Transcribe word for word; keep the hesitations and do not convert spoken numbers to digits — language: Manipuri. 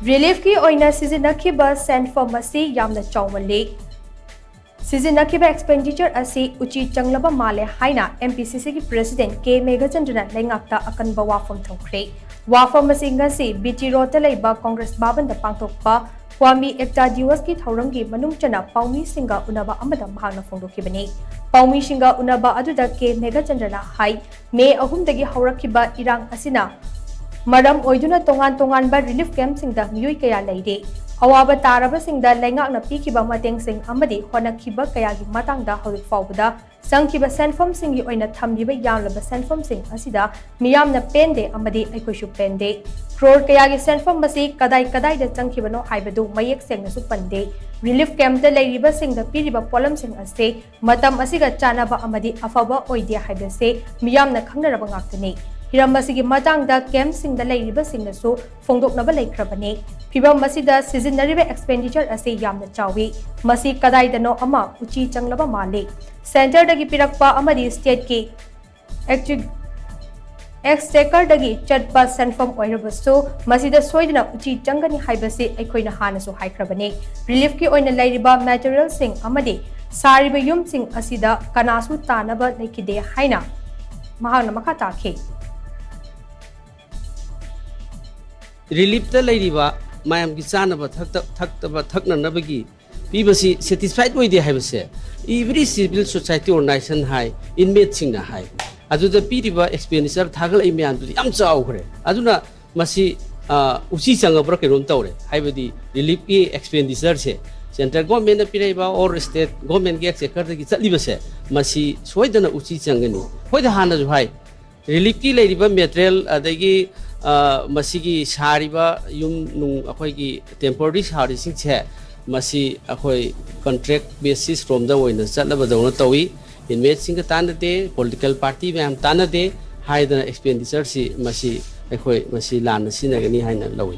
ꯔꯤꯂꯤꯐꯀꯤ ꯑꯣꯏꯅ ꯁꯤꯖꯤꯟꯅꯈꯤꯕ ꯁꯦꯟꯐꯝ ꯑꯁꯤ ꯌꯥꯝꯅ ꯆꯥꯎꯃꯜꯂꯤ꯫ ꯁꯤꯖꯤꯟꯅꯈꯤꯕ ꯑꯦꯛꯁꯄꯦꯟꯗꯤꯆꯔ ꯑꯁꯤ ꯎꯆꯤ ꯆꯪꯂꯕ ꯃꯥꯜꯂꯦ ꯍꯥꯏꯅ MPCCꯒꯤ ꯄ꯭ꯔꯦꯁꯤꯗꯦꯟꯠ ꯀꯦ ꯃꯦꯘꯆꯟꯗ꯭ꯔꯅ ꯂꯩꯉꯥꯛꯇ ꯑꯀꯟꯕ ꯋꯥꯐꯝ ꯊꯝꯈ꯭ꯔꯦ꯫ ꯋꯥꯐꯝ ꯑꯁꯤ ꯉꯁꯤ BT ꯔꯣꯗꯇ ꯂꯩꯕ ꯀꯣꯡꯒ꯭ꯔꯦꯁ ꯚꯕꯟꯗ ꯄꯥꯡꯊꯣꯛꯄ ꯀ꯭ꯋꯥꯃꯤ ꯑꯦꯛꯇꯥ ꯗꯤꯋꯁꯀꯤ ꯊꯧꯔꯝꯒꯤ ꯃꯅꯨꯡ ꯆꯟꯅ ꯄꯥꯎꯃꯤꯁꯤꯡꯒ ꯎꯅꯕ ꯑꯃꯗ ꯃꯍꯥꯛꯅ ꯐꯣꯡꯗꯣꯛꯈꯤꯕꯅꯤ꯫ ꯄꯥꯎꯃꯤꯁꯤꯡꯒ ꯎꯅꯕ ꯑꯗꯨꯗ ꯀꯦ ꯃꯦꯘꯆꯟꯗ꯭ꯔꯅ ꯍꯥꯏ, ꯃꯦ ꯑꯍꯨꯝꯗꯒꯤ ꯍꯧꯔꯛꯈꯤꯕ ꯏꯔꯥꯡ ꯑꯁꯤꯅ ꯃꯔꯝ ꯑꯣꯏꯗꯨꯅ ꯇꯣꯉꯥꯟ ꯇꯣꯉꯥꯟꯕ ꯔꯤꯂꯤꯐ ꯀꯦꯝꯞꯁꯤꯡꯗ ꯃꯤꯑꯣꯏ ꯀꯌꯥ ꯂꯩꯔꯦ꯫ ꯑꯋꯥꯕ ꯇꯥꯔꯕꯁꯤꯡꯗ ꯂꯩꯉꯥꯛꯅ ꯄꯤꯈꯤꯕ ꯃꯇꯦꯡꯁꯤꯡ ꯑꯃꯗꯤ ꯍꯣꯠꯅꯈꯤꯕ ꯀꯌꯥꯒꯤ ꯃꯇꯥꯡꯗ ꯍꯧꯖꯤꯛ ꯐꯥꯎꯕꯗ ꯆꯪꯈꯤꯕ ꯁꯦꯟꯐꯝꯁꯤꯡꯒꯤ ꯑꯣꯏꯅ ꯊꯝꯂꯤꯕ ꯌꯥꯝꯂꯕ ꯁꯦꯟꯐꯝꯁꯤꯡ ꯑꯁꯤꯗ ꯃꯤꯌꯥꯝꯅ ꯄꯦꯟꯗꯦ ꯑꯃꯗꯤ ꯑꯩꯈꯣꯏꯁꯨ ꯄꯦꯟꯗꯦ꯫ ꯀ꯭ꯔꯣꯔ ꯀꯌꯥꯒꯤ ꯁꯦꯟꯐꯝ ꯑꯁꯤ ꯀꯗꯥꯏ ꯀꯗꯥꯏꯗ ꯆꯪꯈꯤꯕꯅꯣ ꯍꯥꯏꯕꯗꯨ ꯃꯌꯦꯛ ꯁꯦꯡꯅꯁꯨ ꯄꯟꯗꯦ꯫ ꯔꯤꯂꯤꯐ ꯀꯦꯝꯞꯇ ꯂꯩꯔꯤꯕꯁꯤꯡꯗ ꯄꯤꯔꯤꯕ ꯄꯣꯠꯂꯝꯁꯤꯡ ꯑꯁꯤ ꯃꯇꯝ ꯑꯁꯤꯒ ꯆꯥꯟꯅꯕ ꯑꯃꯗꯤ ꯑꯐꯕ ꯑꯣꯏꯗꯦ ꯍꯥꯏꯕꯁꯤ ꯃꯤꯌꯥꯝꯅ ꯈꯪꯅꯔꯕ ꯉꯥꯛꯇꯅꯤ꯫ ꯍꯤꯔꯝ ꯑꯁꯤꯒꯤ ꯃꯇꯥꯡꯗ ꯀꯦꯝꯞꯁꯤꯡꯗ ꯂꯩꯔꯤꯕꯁꯤꯡꯅꯁꯨ ꯐꯣꯡꯗꯣꯛꯅꯕ ꯂꯩꯈ꯭ꯔꯕꯅꯤ꯫ ꯐꯤꯚꯝ ꯑꯁꯤꯗ ꯁꯤꯖꯤꯟꯅꯔꯤꯕ ꯑꯦꯛꯁꯄꯦꯟꯗꯤꯆꯔ ꯑꯁꯤ ꯌꯥꯝꯅ ꯆꯥꯎꯏ꯫ ꯃꯁꯤ ꯀꯗꯥꯏꯗꯅꯣ ꯑꯃ ꯎꯆꯤ ꯆꯪꯂꯕ ꯃꯥꯜꯂꯤ꯫ ꯁꯦꯟꯇꯔꯗꯒꯤ ꯄꯤꯔꯛꯄ ꯑꯃꯗꯤ ꯁ꯭ꯇꯦꯠꯀꯤ ꯑꯦꯛꯖꯤ-, ꯑꯦꯛꯁꯆꯦꯀꯔꯗꯒꯤ ꯆꯠꯄ ꯁꯦꯟꯐꯝ ꯑꯣꯏꯔꯕꯁꯨ, ꯃꯁꯤꯗ ꯁꯣꯏꯗꯅ ꯎꯆꯤ ꯆꯪꯒꯅꯤ ꯍꯥꯏꯕꯁꯤ ꯑꯩꯈꯣꯏꯅ ꯍꯥꯟꯅꯁꯨ ꯍꯥꯏꯈ꯭ꯔꯕꯅꯤ꯫ ꯔꯤꯂꯤꯐꯀꯤ ꯑꯣꯏꯅ ꯂꯩꯔꯤꯕ ꯃꯦꯇꯔꯤꯌꯦꯜꯁꯤꯡ ꯑꯃꯗꯤ ꯁꯥꯔꯤꯕ ꯌꯨꯝꯁꯤꯡ ꯑꯁꯤꯗ ꯀꯅꯥꯁꯨ ꯇꯥꯅꯕ ꯂꯩꯈꯤꯗꯦ ꯍꯥꯏꯅ ꯃꯍꯥꯛꯅ ꯃꯈꯥ ꯇꯥꯈꯤ꯫ ꯔꯤꯂꯤꯐꯇ ꯂꯩꯔꯤꯕ ꯃꯌꯥꯝꯒꯤ ꯆꯥꯅꯕ ꯊꯛꯇ-, ꯊꯛꯇꯕ ꯊꯛꯅꯅꯕꯒꯤ ꯄꯤꯕꯁꯤ ꯁꯦꯇꯤꯁꯐꯥꯏꯠ ꯑꯣꯏꯗꯦ ꯍꯥꯏꯕꯁꯦ every civil society organization ꯍꯥꯏ, ꯏꯟꯃꯦꯠꯁꯤꯡꯅ ꯍꯥꯏ꯫ ꯑꯗꯨꯗ ꯄꯤꯔꯤꯕ ꯑꯦꯛꯁꯄꯦꯟꯗꯤꯆꯔ ꯊꯥꯒꯠꯂꯛꯏ ꯃꯌꯥꯝꯗꯨꯗꯤ ꯌꯥꯝ ꯆꯥꯎꯈ꯭ꯔꯦ꯫ ꯑꯗꯨꯅ ꯃꯁꯤ, ꯑ, ꯎꯆꯤ ꯆꯪꯉꯕ꯭ꯔꯥ ꯀꯩꯅꯣꯝ ꯇꯧꯔꯦ꯫ ꯍꯥꯏꯕꯗꯤ ꯔꯤꯂꯤꯐꯀꯤ ꯑꯦꯛꯁꯄꯦꯟꯗꯤꯆꯔꯁꯦ ꯁꯦꯟꯇ꯭ꯔꯦꯜ ꯒꯣꯔꯃꯦꯟꯅ ꯄꯤꯔꯛꯏꯕ ꯑꯣꯔ ꯁ꯭ꯇꯦꯠ ꯒꯣꯔꯃꯦꯟꯒꯤ ꯑꯦꯛꯁꯆꯦꯀꯔꯗꯒꯤ ꯆꯠꯂꯤꯕꯁꯦ, ꯃꯁꯤ ꯁꯣꯏꯗꯅ ꯎꯆꯤ ꯆꯪꯒꯅꯤ꯫ ꯑꯩꯈꯣꯏꯗ ꯍꯥꯟꯅꯁꯨ ꯍꯥꯏ, ꯔꯤꯂꯤꯐꯀꯤ ꯂꯩꯔꯤꯕ ꯃꯦꯇꯔꯤꯌꯦꯜ, ꯑꯗꯒꯤ, ꯑ, ꯃꯁꯤꯒꯤ ꯁꯥꯔꯤꯕ ꯌꯨꯝ ꯅꯨꯡ, ꯑꯩꯈꯣꯏꯒꯤ ꯇꯦꯝꯄꯣꯔꯔꯤ ꯁꯥꯔꯤꯁꯤꯡꯁꯦ, ꯃꯁꯤ ꯑꯩꯈꯣꯏ ꯀꯟꯇ꯭ꯔꯦꯛ ꯕꯦꯁꯤꯁ ꯔꯣꯝꯗ ꯑꯣꯏꯅ ꯆꯠꯂꯕꯗꯧꯅ ꯇꯧꯏ꯫ ꯏꯟꯃꯦꯠꯁꯤꯡꯒ ꯇꯥꯟꯅꯗꯦ, ꯄꯣꯂꯤꯇꯤꯀꯦꯜ ꯄꯥꯔꯇꯤ ꯃꯌꯥꯝ ꯇꯥꯟꯅꯗꯦ ꯍꯥꯏꯗꯅ ꯑꯦꯛꯁꯄꯦꯟꯗꯤꯆꯔꯁꯤ ꯃꯁꯤ ꯑꯩꯈꯣꯏ ꯃꯁꯤ ꯂꯥꯟꯅ ꯁꯤꯖꯤꯟꯅꯒꯅꯤ ꯍꯥꯏꯅ ꯂꯧꯏ꯫